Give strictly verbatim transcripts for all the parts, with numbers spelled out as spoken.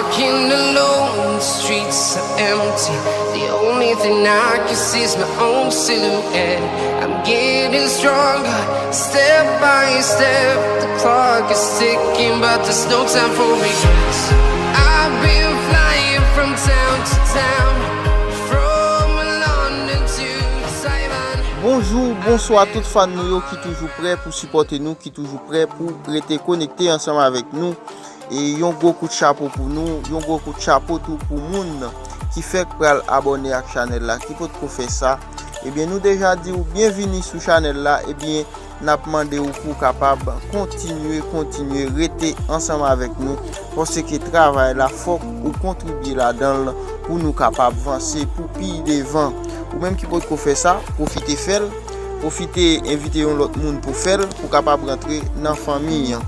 Walking alone, the streets are empty. The only thing I can see is my own silhouette. I'm getting stronger, step by step. The clock is ticking, but there's no time for me. I've been flying from town to town, from London to Taiwan. Bonjou, bonswa tout fan nou yo ki toujou prè pou sipòte nou, ki toujou prè pou rete konekte ansanm avèk nou. E yon gwo kout chapo pou nou, yon gwo kout chapo tou pou moun ki fèk pral abòne ak chanèl la, ki potko fè sa. Ebyen, nou deja di w byenvini sou chanèl la, ebyen, n ap mande w pou w kapab kontinye, kontinye rete ansanm avèk nou, paske travay la, fòk ou kontribye ladan l pou nou kapab vanse pou pi devan. Ou menm ki potko fè sa, pwofite fè l, pwofite envite yon lòt moun pou fè l, pou kapab rantre nan fanmi an.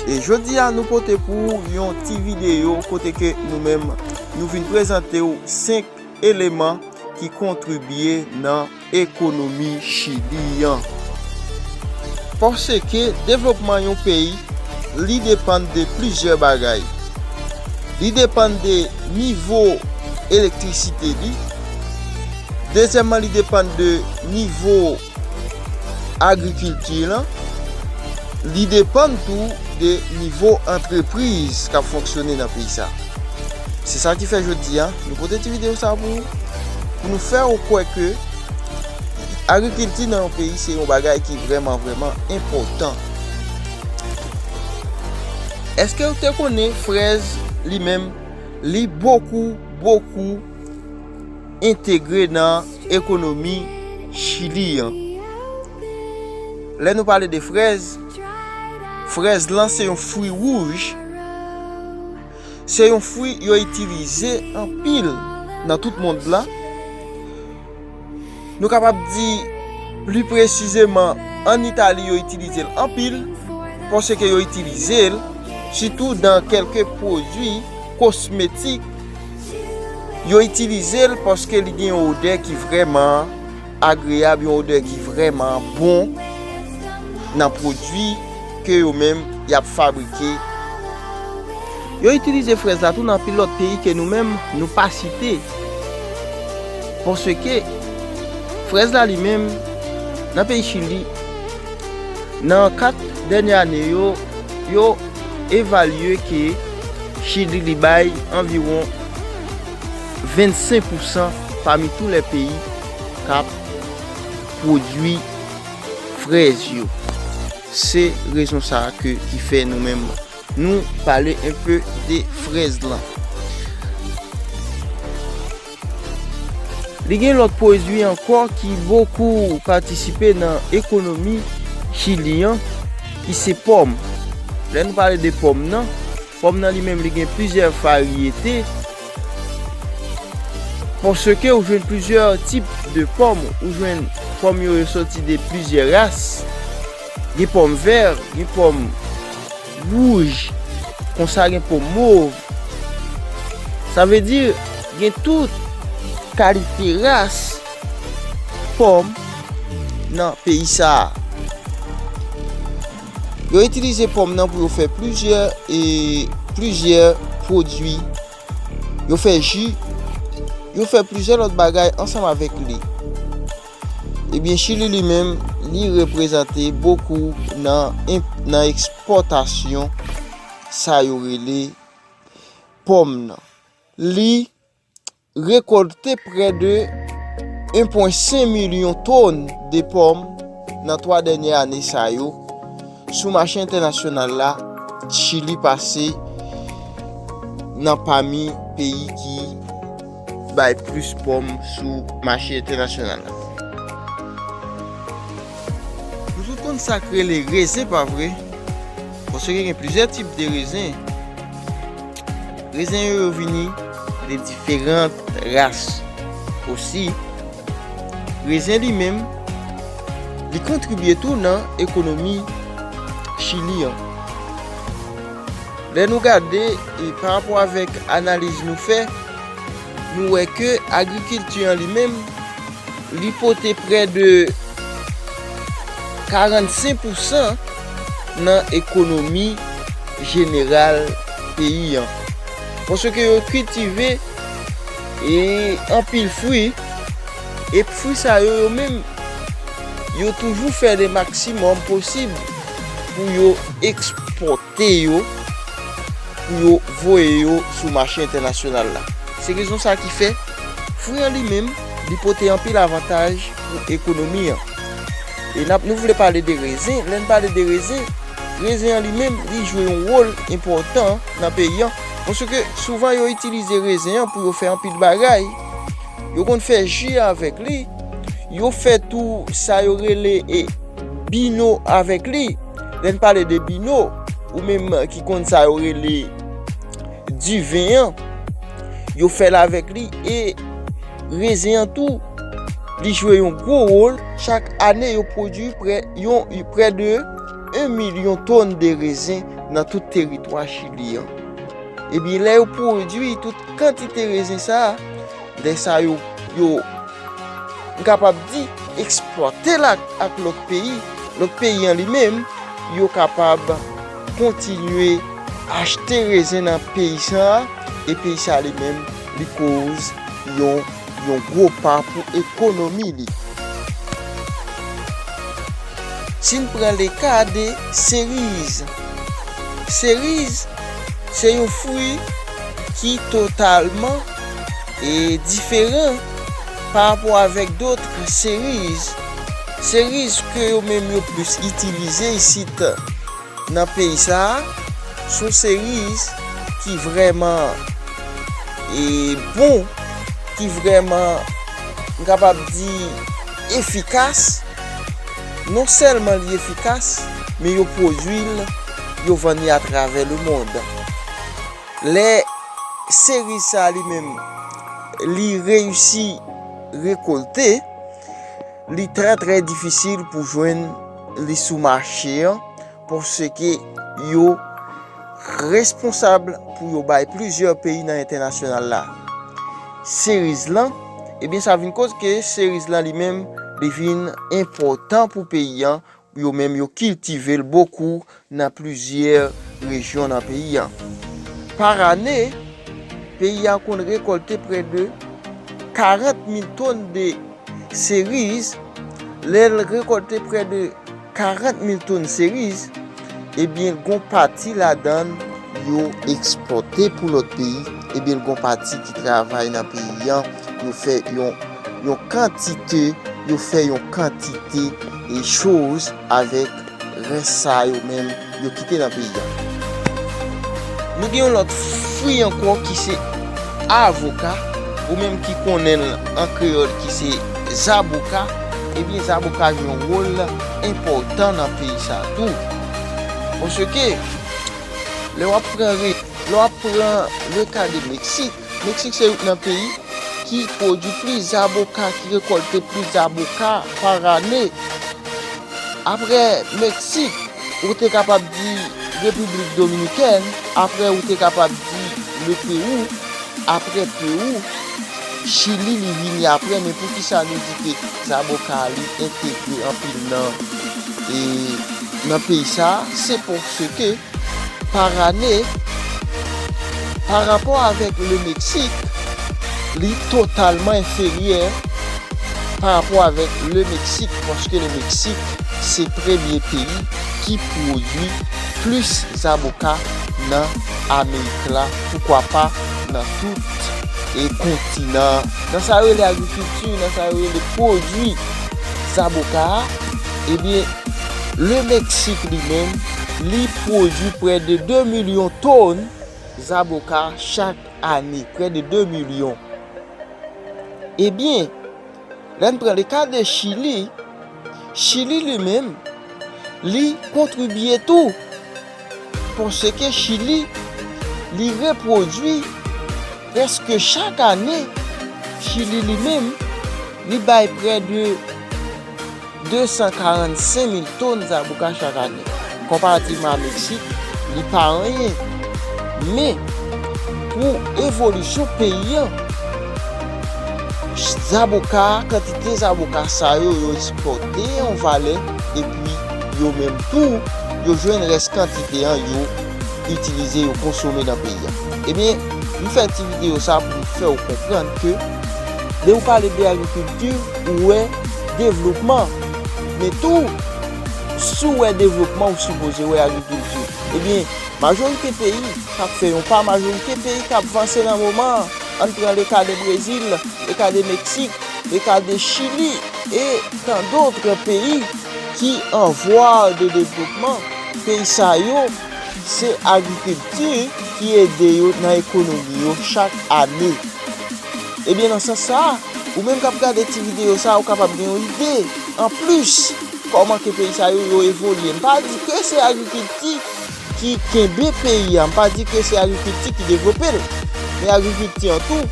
E jodi a, nou pote pou ou yon ti videyo kote ke nou menm, nou vin prezante w senk eleman ki kontribye nan ekonomi Chili an. Paske devlopman yon peyi, li depann de plizyè bagay. Li depann de nivo elektrisite li. Dezyèmman, li depann de nivo agrikilti lan. Li depann tou de nivo antrepriz k ap fonksyone nan peyi sa. Se sa ki fè jodi a, nou pote ti videyo sa pou, pou nou fè w kwè ke agrikilti nan yon peyi se yon bagay ki vrèman, vrèman enpòtan. Èske w te konnen frèz li menm, li bokou, bokou entegre nan ekonomi Chili an? Lè nou pale de frèz, frèz lan se yon fwi wouj. Se yon fwi yo itilize anpil nan tout mond lan. Nou kapab di, pli presizeman, ann Itali, yo itilize l anpil, paske yo itilize l sitou nan kèlke pwodui kosmetik. Yo itilize l paske li gen yon odè ki vrèman agreyab, yon odè ki vrèman bon nan pwodui ke yo menm y ap fabrike. Yo itilize frèz la tou nan anpil lòt peyi ke nou menm nou pa site. Paske frèz la li menm, nan peyi Chili, nan kat dènye ane yo, yo evalye ke Chili li bay anviwon vennsenk pousan pami tou lè peyi k ap pwodui frèz yo. Se rezon sa a ke, ki fè nou menm, nou pale enpe de frèz lan. Li gen lòt pwodui ankò ki bokou patisipe nan ekonomi Chili an, ki se pòm. Lè nou pale de pòm nan, pòm nan li menm li gen plizyè varyete, paske ou jwenn plizyè tip de pòm, ou jwenn pòm yo, yo soti de plizyè ras. Gen pòm vè, gen pòm wouj, konsa gen pòm mov. Sa vle di, gen tout kalite ras pòm nan peyi sa a. Yo itilize pòm nan pou yo fè plizyè, e, plizyè pwodui. Yo fè ji, yo fè plizyè lòt bagay ansanm avèk li. Ebyen, Chili li menm, li reprezante bokou nan enp-, nan ekspòtasyon sa yo rele pòm nan. Li rekòlte prè de en pwen senk milyon tonn de pòm nan twa dènye ane sa yo. Sou mache entènasyonal la, Chili pase nan pami peyi ki bay plis pòm sou mache entènasyonal la. Nou tout konn sa k rele rezen, pa vre? Paske gen plizyè tip de rezen. Rezen yo, yo vini de diferan ras osi. Rezen li menm, li kontribye tou nan ekonomi Chili an. Lè nou gade, e, pa rapò avèk analiz nou fè, nou wè ke agrikilti an li menm, li pote prè de karannsenk pousan nan ekonomi jeneral peyi an. Paske yo kiltive e anpil fwi, e fwi sa yo, yo menm, yo toujou fè le maksimòm posib pou yo ekspòte yo, pou yo voye yo sou mache entènasyonal la. Se rezon sa ki fè fwi an li menm, li pote anpil avantaj pou ekonomi an. E n ap, nou vle pale de rezen. Lè n pale de rezen, rezen an li menm, li jwe yon wòl enpòtan nan peyi an. Paske souvan yo itilize rezen an pou yo fè anpil bagay. Yo konn fè ji avèk li. Yo fè tou sa yo rele e bino avèk li. Lè n pale de bino, ou menm ki konn sa yo rele diven an, yo fè l avèk li. E rezen an tou, li jwe yon gwo wòl. Chak ane, yo pwodui prè, yon, prè de yon milyon tòn de rezen nan tout teritwa Chili an. Ebyen, lè yo pwodui tout kantite rezen sa a, lè sa yo, yo, m kapab di, eksplwate l ak, ak lòt peyi, lòt peyi an li menm, yo kapab kontinye achte rezen nan peyi sa a, e peyi sa a li menm, li koz yon, yon gwo pa pou ekonomi li. Si n pran le ka de seriz, seriz se yon fwi ki totalman e diferan pa rapò avèk dòt seriz. Seriz ke yo menm yo plis itilize isit nan peyi sa a, se yon seriz ki vrèman e bon, ki vrèman, m kapab di, efikas. Non sèlman li efikas, men yo pwodui l, yo vann li atravè lemonn. Lè seriz sa a li menm, li reyisi rekòlte, li trè, trè difisil pou jwenn li sou mache an, paske yo responsab pou yo bay plizyè peyi nan entènasyonal la seriz lan. Ebyen, sa vin koz ke seriz lan li menm, li vin enpòtan pou peyi an. Yo menm, yo kiltive l bokou nan plizyè rejyon nan peyi an. Pa ane, peyi a konn rekòlte prè de karant mil tòn de seriz. Lè l rekòlte prè de karant mil tòn seriz, ebyen, gon pati ladan l yo ekspòte pou lòt peyi. Ebyen, gon pati ki travay nan peyi an, yo fè yon, yon kantite, yo fè yon kantite e choz avèk rès sa yo menm yo kite nan peyi a. Nou gen yon lòt fwi ankò ki se avoka, ou menm ki konnen l an kreyòl ki se zaboka. Ebyen, zaboka jwe yon wòl enpòtan nan peyi sa tou. Paske, lè w ap pran re-, lè w ap pran le ka de Meksik, Meksik se youn nan peyi ki pwodui plis zaboka, ki rekòlte plis zaboka pa ane. Apre Meksik, ou te kapab di Repiblik Dominikèn, apre ou te kapab di le Pewou, apre Pewou, Chili li vini apre, men poukisa nou di ke zaboka li entegre anpil nan, e, nan peyi sa a? Se paske pa ane, pa rapò avèk le Meksik, li totalman enferyè pa rapò avèk le Meksik, paske le Meksik se premye peyi ki pwodui plis zaboka nan Amerik la, poukwa pa nan tout e kontinan. Nan sa yo rele agrikilti, nan sa yo rele pwodui zaboka a, ebyen, le Meksik li menm, li pwodui prè de de milyon tòn zaboka chak ane, prè de de milyon. Ebyen, lè n pran le ka de Chili, Chili li menm, li kontribye tou, paske Chili, li repwodui prèske chak ane. Chili li menm, li bay prè de de san karannsenk mil tòn zaboka chak ane. Konparativman a Meksik, li pa anyen. Men, pou evolisyon peyi an, zaboka, kantite zaboka sa yo, yo ekspòte yon valè, epi yo menm tou, yo jwenn rès kantite an, yo itilize, yo konsome nan peyi an. Ebyen, M fè ti videyo sa pou m fè w konprann ke lè ou pale de agrikilti, ou wè devlopman. Men tou, si w wè devlopman, ou sipoze wè agrikilti. Ebyen, majorite peyi k ap fè yon pa, majorite peyi k ap vanse nan moman an, ann pran le ka de Brezil, le ka de Meksik, le ka de Chili, e tan dòt peyi ki an vwa de devlopman. Peyi sa yo, se agrikilti ki ede yo nan ekonomi yo chak ane. Ebyen, nan sans sa a, ou menm k ap gade ti videyo sa a, ou kapab gen yon ide anplis kòman ke peyi sa yo, yo evolye. M pa di ke se agrikilti ki kenbe peyi a, m pa di ke se agrikilti ki devlope l. Men agrikilti an tou,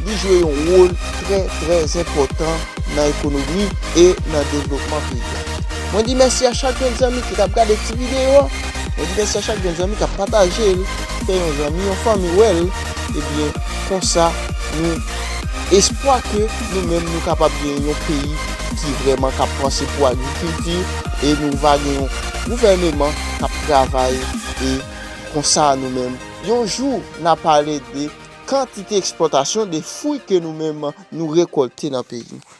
li jwe yon wòl trè, trè enpòtan nan ekonomi e nan devlopman peyi a. Mwen di mèsi a chak grenn zanmi ki t ap gade ti videyo a. Mwen di mèsi a chak grenn zanmi k ap pataje l, fè yon zanmi, yon fanmi wè l. Ebyen, konsa, nou espwa ke nou menm nou kapab gen yon peyi ki vrèman k ap panse pou agrikilti e nou va gen yon gouvèneman k ap travay e konsa nou menm. Yon jou, n a pale de kantite eksplwatasyon de fwi ke nou menm nou rekòlte nan peyi nou.